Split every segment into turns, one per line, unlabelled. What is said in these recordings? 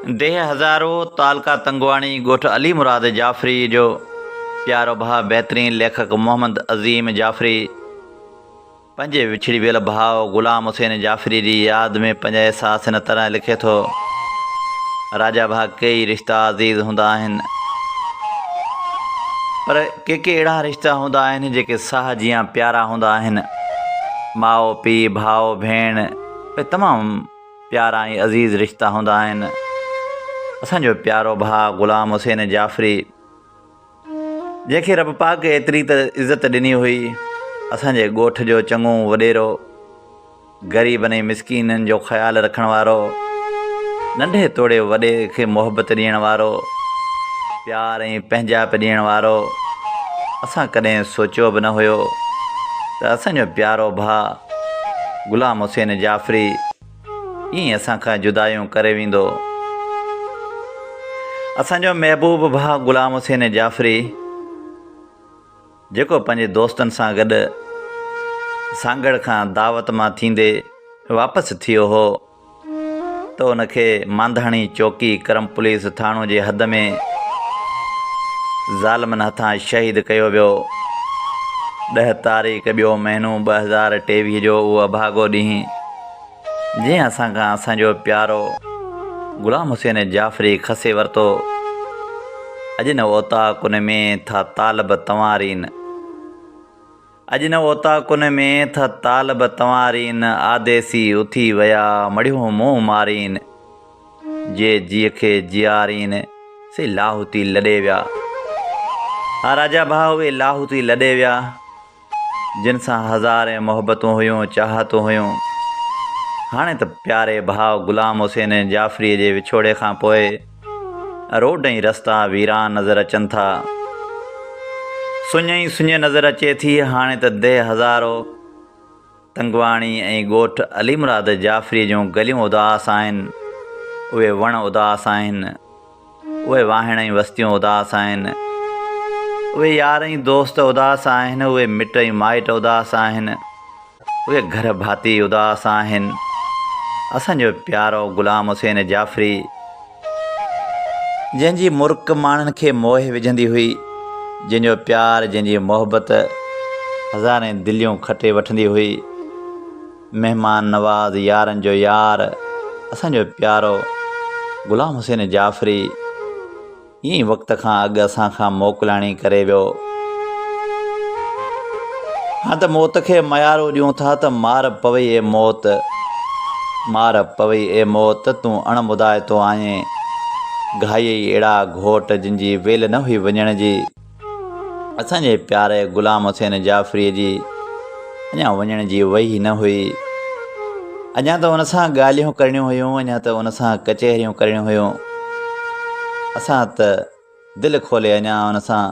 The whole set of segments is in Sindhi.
ديهه هزارو، تعلقه تنگواڻي، ڳوٺ علي مراد جعفري جو پيارو ڀاء بهترين ليکڪ محمد عظيم جعفري پنهنجي وڇڙي ويل ڀاء غلام حسين جعفري جي ياد ۾ پنهنجا احساس هن طرح لکي ٿو، راجا ڀاء ڪيئي رشتا عزيز هوندا آهن پر ڪي ڪي اهڙا رشتا هوندا آهن جيڪي ساهه جيان پيارا هوندا آهن. ماء پيء، ڀاء ڀيڻ اهي تمام پيارا ۽ عزيز رشتا هوندا آهن. اسان جو پيارو ڀاء غلام حسين جعفري جنهن کي رب پاڪ ايتري ته عزت ڏني هئي، اسان جي ڳوٺ جو چڱو وڏيرو، غريبن ۽ مسڪينن جو خيال رکڻ وارو، ننڍي توڙي وڏي کي محبت ڏيڻ وارو، پيار ۽ پنهنجائپ ڏيڻ وارو، اسان ڪڏهن سوچيو به نه هيو ته اسان جو پيارو ڀاء غلام حسين جعفري ائين ئي اسان کان جدايون ڪري ويندو. اسان جو محبوب ڀاء غلام حسين جعفري جيڪو پنهنجي دوستن سان گڏ سانگهڙ کان دعوت مان ٿيندي واپس ٿيو هو. ته ان کي مانڌاڻي چوڪي ڪرم پوليس ٿاڻو جي حد ۾ ظالمن هٿان شهيد ڪيو ويو. ڏهه تاريخ ٻيو مهينو 2023 جو اهو اڀاڳو ڏينهن جنهن اسان کان اسان جو پيارو غلام حسين جعفري کسي ورتو. اڄ نه اوطاقن ۾ ٿا طالب تنوارين. اڄ نه اوطاقن ۾ ٿا طالب تنوارين، آديسي اٿي ويا مڙهيون منهن مارين، جي جيء کي جيارين، سي لاهوتي لڏي ويا. ها راجا ڀاء اهي لاهوتي لڏي ويا، جن سان هزارين محبتون هيون، چاهتون هيون. هاڻي ته پياري ڀاء غلام حسين جعفريء جي وڇوڙي کان پوء، روڊ ۽ رستا ويران نظر اچن ٿا. سڃ ۽ سڃ نظر اچي ٿي. هاڻي ته ديهه هزارو، تنگواڻي ۽ ڳوٺ علي مراد جعفريء جون گليون اداس آهن. اهي وڻ اداس آهن. اهي واهڻ ۽ وستيون اداس آهن. اهي يار ۽ دوست اداس آهن. اهي مٽ ۽ مائٽ اداس آهن. اهي گهر ڀاتي اداس آهن. اسان جو پيارو غلام حسين جعفري جنهن جي مرڪ ماڻهن کي موهي وجهندي هئي، جنهن جو پيار، جنهن جي محبت هزارين دليون کٽي وٺندي هئي، مهمان نواز يارن جو يار اسان جو پيارو غلام حسين جعفري. ائين ئي وقت کان اڳ اسان کان موڪلاڻي ڪري ويو. هاڻ ته موت کي ميارون ڏيون ٿا ته مار پوي اي موت، مار پوي اي موت، تون اڻ مدائتو آهين. گهايئي اهڙا گهوٽ جن جي ويل نه هئي وڃڻ جي. اسان جي پياري غلام حسين جعفريء جي اڃا وڃڻ جي وهي نه هئي. اڃا ته ان سان ڳالهيون ڪرڻيون هيون، اڃا ته ان سان ڪچهريون ڪرڻيون هيون. اسان ته دل کولي اڃا ان سان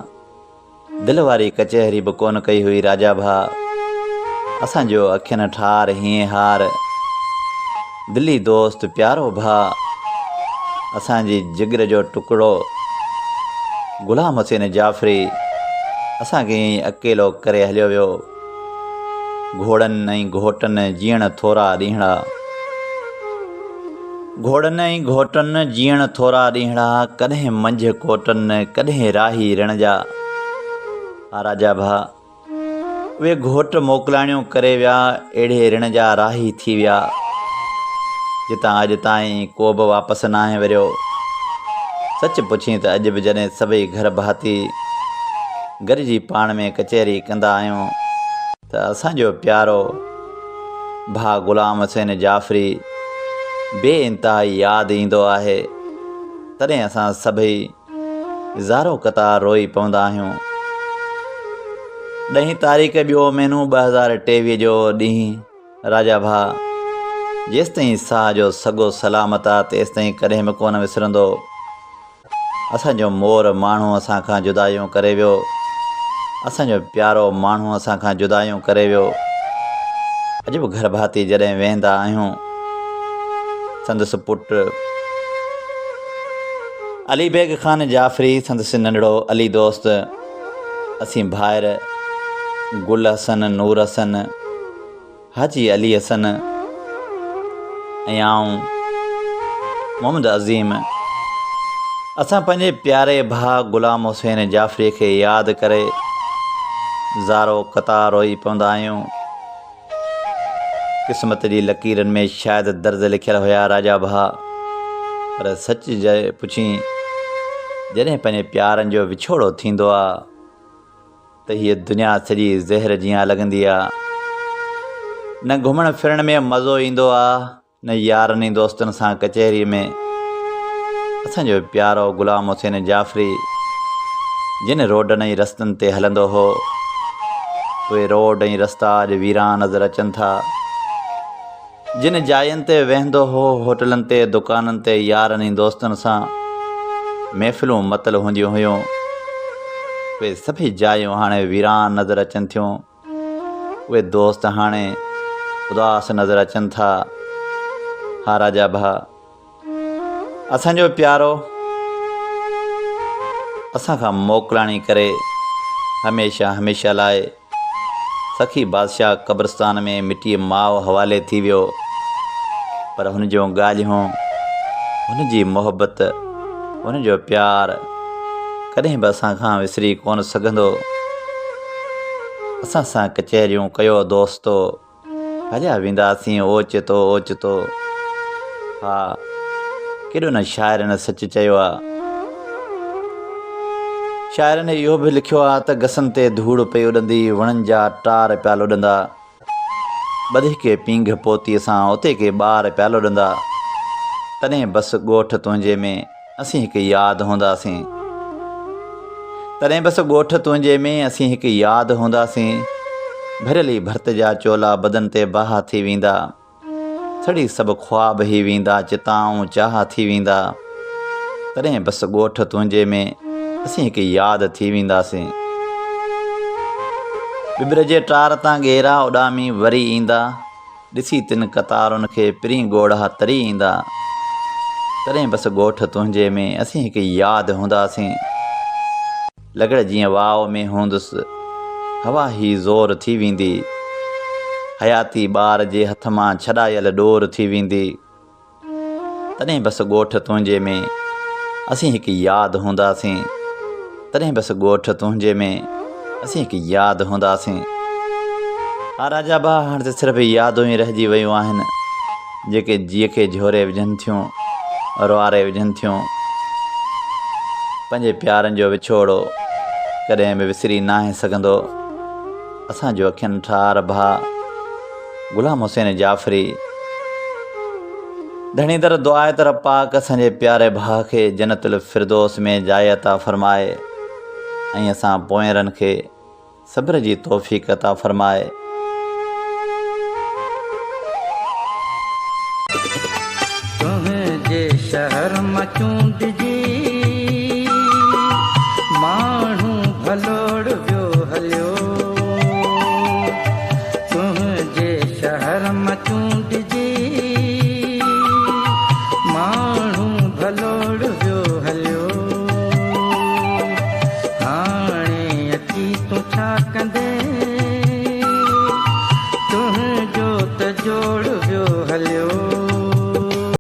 دل واري ڪچهري به ڪونه ڪئي هئي راجا ڀاء. اسان جو اکين ٺار هينئين هار. دلي دوست پيارو ڀاء. اسان جي جگر جو ٽڪڙو. غلام حسين جعفري اسان کي ائين اڪيلو ڪري هليو ويو. گهوڙن ۽ گهوٽن جيئڻ ٿورا ڏينهڙا. گهوڙن ۽ گهوٽن جيئڻ ٿورا ڏينهڙا، ڪڏهن منجهه ڪوٽن، ڪڏهن راهي رڻ جا. ها راجا ڀاء! اهي گهوٽ موڪلاڻيون ڪري ويا، اهڙي رڻ جا راهي ٿي ويا، جتان اڄ تائين ڪو به واپس ناهي وريو. سچ پڇين ته اڄ به جڏهن سڀئي گهر ڀاتي گڏجي پاڻ ۾ ڪچهري ڪندا آهيون ته اسان جو پيارو ڀاء غلام حسين جعفري بي انتهائي ياد ايندو آهي، تڏهن اسان سڀئي زارو قطار روئي پوندا آهيون. ڏهين تاريخ ٻيو مهينو 2023 جو ڏينهن راجا ڀاء جيستائين ساهه جو سڳو سلامت آ تيستائين ڪڏهن به ڪونه وسرندو. اسان جو مور ماڻهو اسان کان جدايون ڪري ويو. اسان جو پيارو ماڻهو اسان کان جدايون ڪري ويو. اڄ به گهر ڀاتي جڏهن ويهندا آهيون سندس پٽ علي بيگ خان جعفري سندس ننڍڙو علي دوست، اسين ڀائر گل حسن، نور حسن، حاجي علي حسن ۽ آئون محمد عظيم. اسان پنهنجي پياري ڀاء غلام حسين جعفري کي ياد ڪري زارو قطار روئي پوندا آهيون. قسمت جي لڪيرن ۾ شايد درد لکيل هيا راجا ڀاء پر سچ جي پڇين جڏهن پنهنجي پيارن جو وڇوڙو ٿيندو آ ته هيء دنيا سڄي زهر جيان لڳندي آ. نه گهمڻ ڦرڻ ۾ مزو ايندو آ نه يارن ۽ دوستن سان ڪچهريء ۾. اسان جو پيارو غلام حسين جعفري جن روڊن ۽ رستن تي هلندو هو، اهي روڊ ۽ رستا اڄ ويران نظر اچن ٿا. جن جاين تي ويهندو هو، هوٽلن تي، دڪانن تي يارن ۽ دوستن سان محفلون متل هونديون هيون، اهي سڀئي جايون هاڻي ويران نظر اچن ٿيون. اهي دوست هاڻي اداس نظر اچن ٿا. ها راجا ڀاء! اسان جو پيارو اسان کان موڪلاڻي ڪري هميشه هميشه لاء سخي بادشاهه قبرستان ۾ مٽيء ماء حوالي ٿي ويو. پر هن جون ڳالهيون، هن جي محبت، هن جو پيار ڪڏهن به اسان کان وسري ڪونه سگهندو. اسان سان ڪچهريون ڪيو دوستو، هليا وينداسين اوچتو اوچتو. ها، ڪيڏو نه شاعرن سچ چيو آ. شاعرن اهو به لکيو آ ته گسن تي ڌوڙ پئي اڏندي، وڻن جا ٽار پيا لڏندا. ٻڌي ڪي پينگهه پوتيء سان اتي ڪي ٻار پيا لڏندا. تڏهن بس ڳوٺ تنهنجي ۾ اسين هڪ ياد هونداسين. تڏهن بس ڳوٺ تنهنجي ۾ اسين هڪ ياد هونداسين. ڀريل ئي ڀرت جا چولا بدن تي باهه ٿي ويندا. سڙي سڀ خواب هي ويندا چتائون چاهه ٿي ويندا. تڏهن بس ڳوٺ تنهنجي ۾ اسين هڪ ياد ٿي وينداسين. ٻٻر جي ٽار تان ڳيرا اڏامي وري ايندا. ڏسي تن قطارن کي پرين ڳوڙها تري ايندا. تڏهن بس ڳوٺ تنهنجي ۾ اسين هڪ ياد هونداسين. لڳڙ جيئن واء ۾ هوندس، هوا هي زور ٿي ويندي. حياتي ٻار جي هٿ مان ڇڏايل ڏور ٿي ويندي. تڏهن بس ڳوٺ تنهنجي ۾ اسين هڪ ياد هونداسين. تڏهن بس ڳوٺ تنهنجي ۾ اسين هڪ ياد هونداسين. ها راجا ڀاء هاڻ ته صرف يادون ئي رهجي ويون آهن. جيڪي جيء کي جهوري وجهن ٿيون، روئاري وجهن ٿيون. پنهنجي پيارن جو وڇوڙو ڪڏهن به وسري ناهي سگهندو. اسان جو اکين ٺار ڀاء غلام حسين جعفري ڌڻي در دعا آهي ته رب پاڪ اسان جي پياري ڀاء کي جنت الفردوس ۾ جاء عطا فرمائي ۽ اسان پوئينرن کي صبر جي توفيق عطا فرمائي.
تنهنجي شهر مان چونڊجي ماڻهو ڀلوڙ ويو هليو. تنهنجي شهر مان چونڊجي ماڻهو ڀلوڙ ويو.